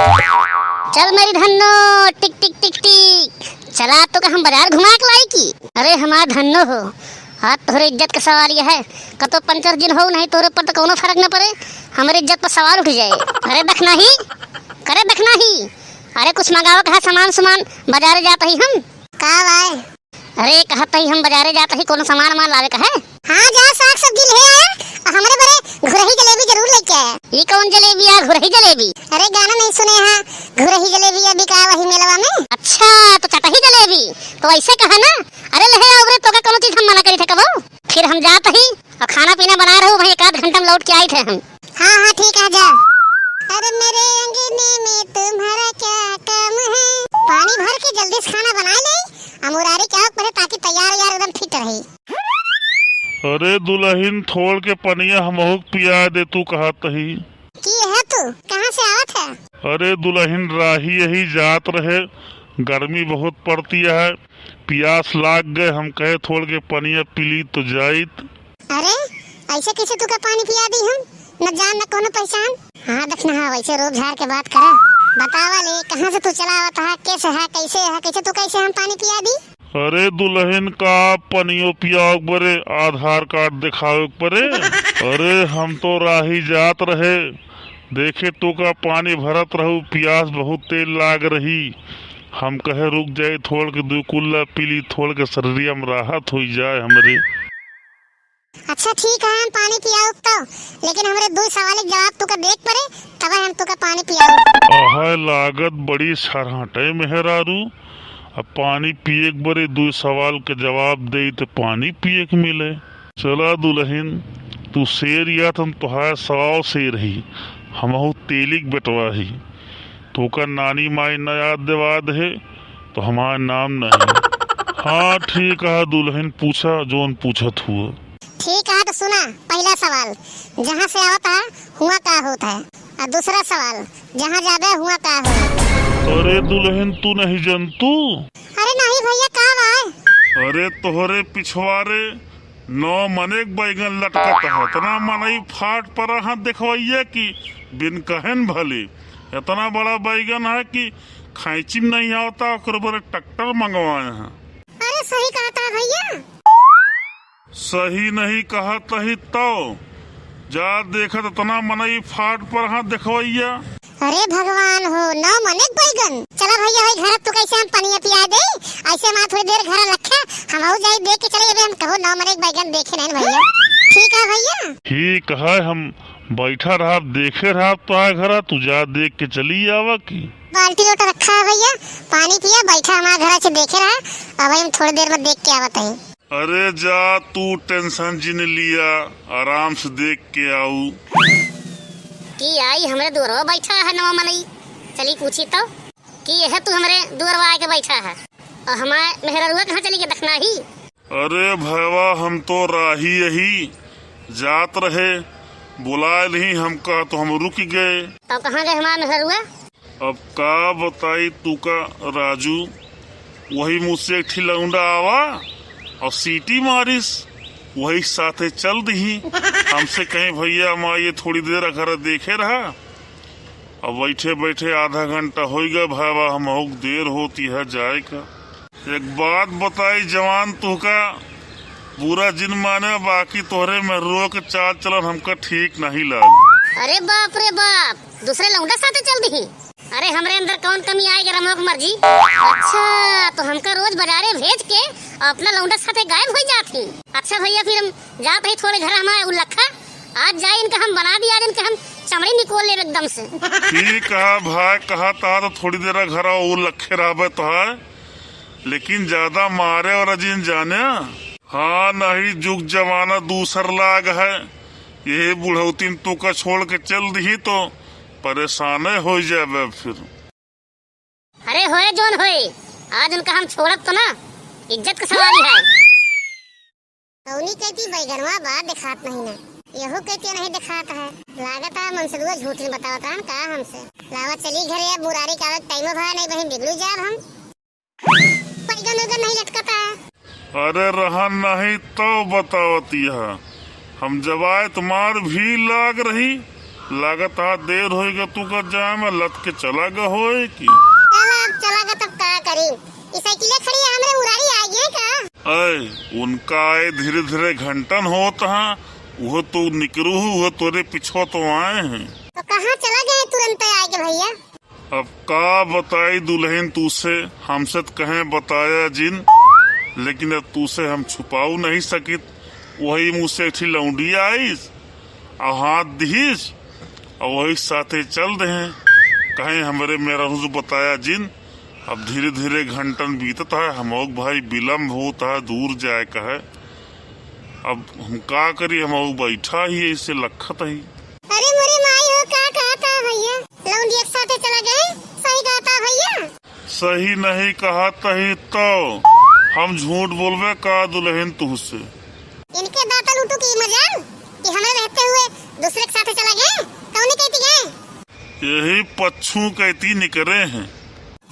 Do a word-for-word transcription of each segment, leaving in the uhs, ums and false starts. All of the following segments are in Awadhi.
चल मेरी धन्नो, टिक टिक टिक टिक, चला तोका हम बाजार घुमा के लाई की। अरे हमार धन्नो हो, आज तोहरे इज्जत का सवाल यह है, कतो पंचर जिन हो, नहीं तोहरे पर तो कौनो फर्क न पड़े, हमरे इज्जत पर सवाल उठ जाए। अरे दखनाही, करे दखनाही, अरे कुछ मंगावा कहा सामान सुमान, बाजारे जात ही हम। का बाय? अरे कहत ही हम बाजारे जात ही, कोनो सामान वामान लावे का है? हाँ जा, साग सब्जी ले आया, और हमरे बरे घुरही जलेबी जरूर लेके आया। ई कौन जलेबी आ, घुरही जलेबी? अरे गाना नहीं सुने हैं, घुरही जलेबी अभी का वही मेलवा में। अच्छा तो चटही जलेबी, तो ऐसे कहा ना। अरे ले आओ रे, तोका कोनो चीज हम मना करी थे कबो? फिर हम जात ही और खाना पीना बनाए रहू, वहीं एक आध घंटा में लौट के आई थे हम। हाँ हाँ ठीक है जा। अरे मेरे अंगने में तुम्हारा क्या काम है? पानी भर के जल्दी से खाना बनाए ले, अमुरारी क्या पहले ताकि तैयार यार एकदम फिट रही। अरे दुलहिन, थोड़ के पनिया हमहू के पिया दे, तू कहत ही। की है तू? कहाँ से आवत है? अरे दुलहिन, राही यही जात रहे, गर्मी बहुत पड़ती है, पियास लाग गए, हम कहे थोड़ के पनिया पी ली तो जाइत। अरे, ऐसे कैसे तू का पानी पिया दी हम? न जान न कोनो पहचान। हाँ दखना, हाँ वैसे रूप झार के बात करा। बतावा ले, कहाँ से तू चला आवत है, कैसे है, कैसे है, कैसे तू कैसे हम पानी पिया दी? अरे दुलहिन, का पनियो पियावे के परे, आधार कार्ड देखावे के परे? अरे हम तो राही जात रहे, देखे तोका पानी भरत रहू, पियास बहुत तेज लाग रही। हम कहे रुक जाए, थोड़ के दू कुल्ला पी ली, थोड़ के शरीरिया में राहत होई जाए हमरे। अच्छा ठीक है, हम पानी पियाउब तो, लेकिन हमरे दू सवाल के जवाब तोका देख परे, तब हम तोका पानी पियाउब। अहै लागत बड़ी सरहटे मेहरारू, अब पानी पिए के बरे दू सवाल के जवाब दे तो पानी पिए के मिले। चला दुलहिन, तू शेर या तो हम तोहार सौ शेर ही, हमहू तेलिक बेटवा ही। तोका नानी माई न याद देवा दे, तो हमार नाम नहीं। हाँ, ठीक है दुलहिन, पूछा जौन पूछत हुआ। ठीक है, तो सुना, पहला सवाल, जहाँ से आवत है, हुआ का होत है? और दूसरा सवाल, जहाँ जाबे, हुआ का होत? अरे दुलहिन, तू नहीं जनतू? अरे नहीं भैया, का बाय? अरे तोहरे पिछवारे नौ मने के बैगन लटकत है। इतना मनई फाट परा है देखवैया कि बिन कहन भले। इतना बड़ा बैगन है कि खैंची में नहीं आवता, ओकर बरे ट्रैक्टर मंगवाए हैं। अरे सही कहत है भैया। सही नहीं कहत ही तो जा देखत इतना मनई फाट परा है देखवैया। अरे भगवान हो, नौ मने के बैगन। चला भैया, वही घर तू कैसे हम पनिया पिया दे, ऐसे हम थोड़ी देर घर रखे, हम हो जाई देख के चले, अबे हम कहो नौ मने के बैगन देखे नहीं भैया। ठीक है भैया। ठीक है, हम बैठा रहा, देखे रहा तो आए घर, तू जा देख के चली आवा की। बाल्टी लोटा रखा है भैया, पानी पिया, बैठा हमारे घर से देखे रहा, अब हम थोड़ी देर में देख के आवत है। अरे जा, तू टेंशन जिन लिया, आराम से देख के आऊ। की आई हमरे दुअरवा बैठा है नवा मनई, चली पूछी तो। की यह तू हमरे दुअरवा आके बैठा है? और हमार मेहररुआ कहाँ चली गई दखना ही? अरे भैवा, हम तो राही यही जात रहे, बुलाए नहीं हमका तो हम रुक गए। तो कहाँ गए हमार मेहररुआ? अब का बताई तुका राजू, वही मुझसे एक ठी लौंडा आवा और सीटी मारिस, वही साथे चल दिही। हमसे कहीं भैया हम आइए थोड़ी देर घर देखे रहा। अब बैठे बैठे आधा घंटा होइगा भावा, हम देर होती है जाए का। एक बात बताई जवान तुहका, बुरा जिन माने, बाकी तोहरे मेहरुआ के चाल चलन हमका ठीक नहीं लाग। अरे बाप रे बाप, दूसरे लौंडा साथे चल दिही। अरे हमरे अंदर कौन कमी आए गे रमो के मर्जी। अच्छा तो हमका रोज बाजारे भेज के अपना लौंडा साथे गायब हो जात ही। अच्छा भैया फिर हम जात ही थोड़े घर हमारे उल्लखा, आज जाए इनका हम बना दिया, आज इनका हम चमड़ी निकोल लेब एकदम से। ठीक है भाई, कहा था तो थोड़ी देर घर उल्लखे रहबे तो है। लेकिन ज्यादा मारे वाला जिन जाने। हाँ, नहीं जुग जमाना दूसर लाग है। यही बुढ़ौती में तोका छोड़ के चल दिही तो परेशाने हो जाबे फिर। अरे होए जोन होए, आज उनका हम छोड़ब तो ना, इज्जत का सवाल ही है। कौनी कहती बैगनवा बा देखात नहीं ना, यहू कहती नहीं देखात है। लागत है मनसलुआ झूठ नहीं बतावत रहन का हमसे। लावा चली घरे, अब मुरारी का टाइम भा नहीं बहिन बिगड़ू जाब हम। बैगन उगन नहीं लटकता। अरे रहन नहीं तो बतावती है, हम जब आए तुम्हार भीड़ लाग रही, लागत हा देर होइगा तू का जाए में लत के चला गा होए की। चला, अब चला गा तब का करी? ई साइकिले खड़ी है, हमरे मुरारी आ गए का? अय, उनका आए धीरे धीरे घंटन होत हा, उहो तो निकरू हु, उहो तोरे पिछवा तो आए हैं। तो कहाँ चला गए तुरंत आए के भैया? अब का बताई दुल्हन तूसे, हमसे त कहें बताया जिन, लेकिन अब तूसे हम छुपाऊ नहीं सकित। वही मुँह से एक ठी लौंडी आइस, आ हाथ दिहिस, आ वही साथे चल देहें। कहें हमरे मेहरारू से बताया जिन। अब धीरे धीरे घंटन बीतत है, हमोक भाई विलम्ब होत है, दूर जाए का है। अब हम का करी, हमोक बैठा ही ऐसे लखत ही। अरे मोरे माई हो, का कहत हा भैया? लौंडी एक साथे चला गए, सही कहत हा भैया? सही नहीं कहत ही तो हम झूठ बोलबे का दुल्हन तुहसे? इनके दाता लूटू की मजाल कि हमरे रहते हुए दूसरे के साथे चला गए, कौन कहती गए? यही पच्छू कहती निकरे हैं।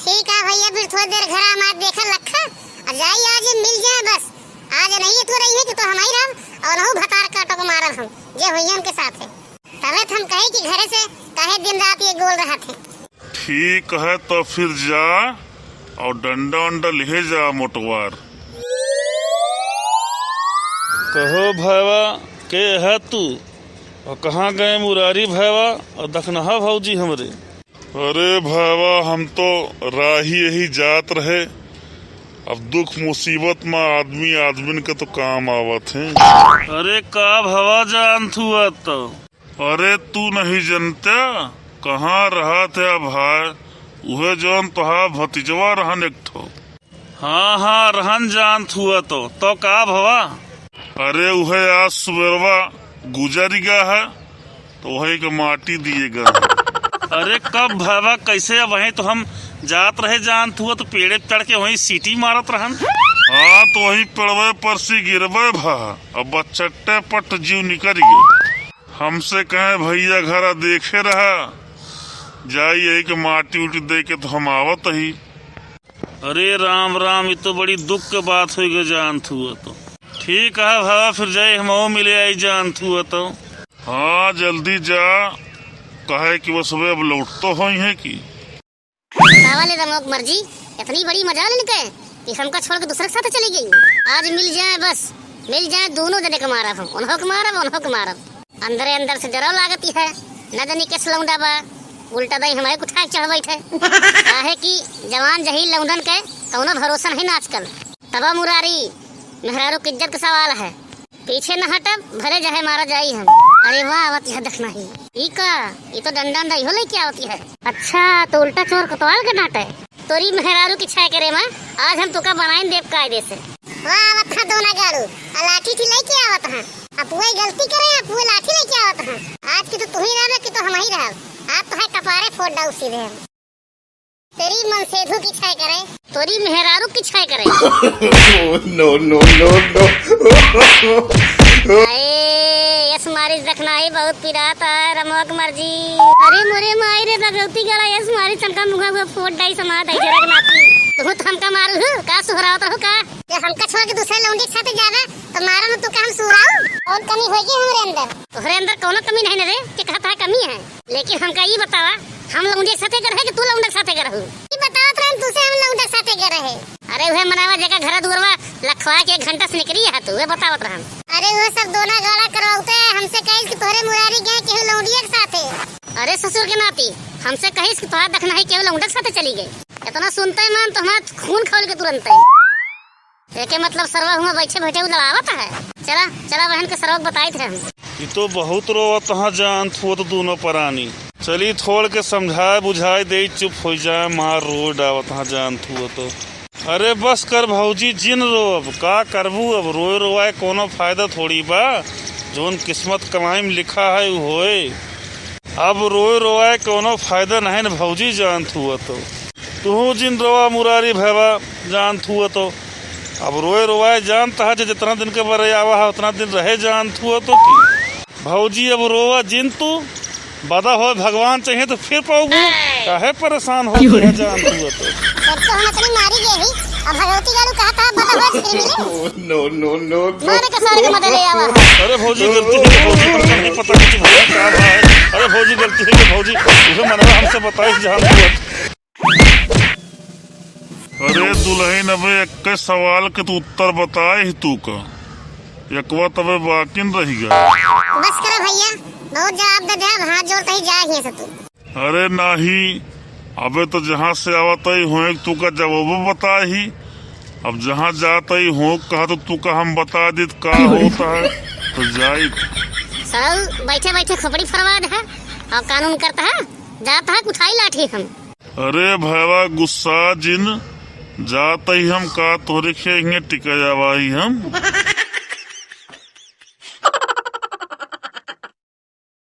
ठीक है भैया, फिर थोड़ी देर घर हमार देखा लखा, और जाई आज मिल जाए बस। आज नहीं तू रही है कि तो हम ही रहब, और हूँ भतार काटो को मारब हम, जे हुई उनके साथ है। तबे तो हम कहे कि घरे से काहे दिन रात ये गोल रहत है। ठीक है, तो फिर जा और डंडा उंडा लिहे जा मोटवार। कहो भैवा, के है तू? और कहाँ गए मुरारी भैवा और दखनहा भौजी हमरे? अरे भैवा, हम तो राही यही जात रहे। अब दुख मुसीबत में आदमी आदमिन के तो काम आवत है। अरे का भवा जान थुआ तो? अरे तू नहीं जनता, कहाँ रहत है भाई? उहे जौन तोहार भतीजवा रहन एक ठो। हाँ, हाँ, रहन जान थुआ तो। तो का भवा? अरे उहे आज सुबेरवा गुजर गया है, तो वही के माटी दिए गए। अरे कब भवा, कैसे? अब वहीं तो हम जात रहे जान थुआ तो पेड़े चढ़ के वहीं सीटी मारत रहन। हाँ, तो वही पेड़वे पर से गिरबे भा, अब बच्चट्टे पट जीव निकल गए। हमसे कहे भैया घरा देखे रहा, जाई यही के माटी उटी दे के तो हम आवत ही। अरे राम राम, ये तो बड़ी दुख के बात होइ गई जान थुआ तो। ठीक है भवा, फिर जाए हम मिले आई जान थुआ तो। हाँ, जल्दी जा, कहे कि वो सुबह अब लौट तो होई है कि। का वाले रमोक मर्जी, इतनी बड़ी मजाल इनके कि हमका छोड़ के दूसरे के साथ चली गई। आज मिल जाए बस, मिल जाए, दोनों जने के मारब हम, उन्हों के मारब, उन्हों के मारब। अंदरे अंदर से डरो लागती है, न जानी किस लौंडा बा, उल्टा दई हमारे उठा के चढ़ बैठे। काहे कि जवान जही लौंडन के कौनो भरोसा नहीं ना आजकल। तबा मुरारी, मेहरारू की इज्जत का सवाल है। पीछे न हटब, भले चाहे मारा जाई हम। अरे वाह, आवत यह देखना ही। ई का? ई तो डंडा अंडा इहो लेके आवत है। अच्छा, तो उल्टा चोर कोतवाल के डांटे। तोरी मेहरारू की छाय करे माँ, आज हम तोका बनाइन देब कायदे से। वाह, आवत हा दोना गाड़ू, आ लाठी ठी लेके आवत हा। अब वही गलती करे, अब वो लाठी लेके आवत हा। आज की तो तू ही रहबे कि तो हम ही रहब। आज तो है कपारे फोड़ डाउ सीधे हम। तेरी मनसेधु की छाय करे, तोरी मेहरारू की छाय करे। No, no, no, no। अरे, यस मारी रखना ही बहुत पिरात है, रमवा के मर्जी। अरे मोरे माई रे, भगवती गला, यस मारी चमका मुंगा हुआ फोड़ डाई समा दाई जरा के नाती। तू तो हमका मारू हु, का सुहरावत रहू का? जब हमका छोड़ के दूसरे लौंडी के साथे जावे, तो मारा में तू का हम सुहराऊ? कौन कमी होगी हमरे अंदर? तोहरे अंदर कौनो कमी नहीं न रे, के कहत है कमी है। लेकिन हमका ई बतावा, हम लौंडी के साथे के रहे कि तू लौंडा के साथे के रहू? ई बतावत रहन तू से हम लौंडा के साथे के रहे। अरे उहे मनावा जेका घरा दुआरवा लखवा के एक घंटा से निकरी है तू, उहे बतावत रहन। अरे उहे सब दोना गाड़ा करवाउते हमसे कहिस कि तोहरे मुरारी गए केहू लौंडिया के साथे। अरे ससुर के नाती, हमसे कहिस कि तोहार दखना ही केहू लौंडा के साथे चली गई। इतना सुनते मन तो हमारा खून खौल के तुरंत है। एके मतलब सरवा हुआ बैठे बैठे उ लड़ावत है। चला, चला बहन के सरवा के बताइत है हम। ई तो बहुत रोवत हाँ जान थुअत दोनों परानी। चली थोड़ के समझाए बुझाए दे, चुप हो जाए, मार रो डावत हाँ जान थुअत। अरे बस कर भौजी, जिन रो, अब का करबू, अब रोए रोवाए कोनो फायदा थोड़ी बा, जौन किस्मत कमाई में लिखा है उ होए। अब रोए रोवाए कोनो फायदा नहीं न भौजी जान थुअत। तुहू जिन रोवा मुरारी भैवा जान थुअत। अब रोए रोवाए जानत है जे जितना दिन के बरे आवा है उतना दिन रहे जान थुअत की। भौजी अब रोवा जिन तू, बदा होए भगवान चाहिए तो फिर पाऊबू, काहे परेशान हो गया जान थुअत। सब तो हम अपनी मारी गए ही, अब भगवती गालू कहा था बदा होए फिर मिले। No, no, no, no। मारे के सारे के मजा ले आवा। अरे भौजी गलती हो गई, भौजी तुमका नहीं पता कि भौजी का है। अरे भौजी, गलती होइ गै भौजी, उहे मनवा हमसे बताइस जहाँ तू। अरे दुलहिन, अबे एक्कै सवाल के तू उत्तर बताए ही तू का, एक्कवा तबे बाकिन रहि गा। बस करा भइया, बहुत जवाब दे देहा, हाथ जोड़त ही जा हियाँ से तू। अरे नाहीं, अबे तो जहाँ से आवत ही होएक तू का जवाबो बताए ही। अब जहाँ जात ही होएक कहा तो तू का हम बताए दीत का होत है, तो जाइत। साउ, बैठे बैठे खोपड़ी फरवा देहा, अउ कानून करत हा, जात हा उठाई लाठी हम। अरे भैवा गुस्सा जिन, जात ही हम का तोहरे के हियाँ टिका जावा ही हम।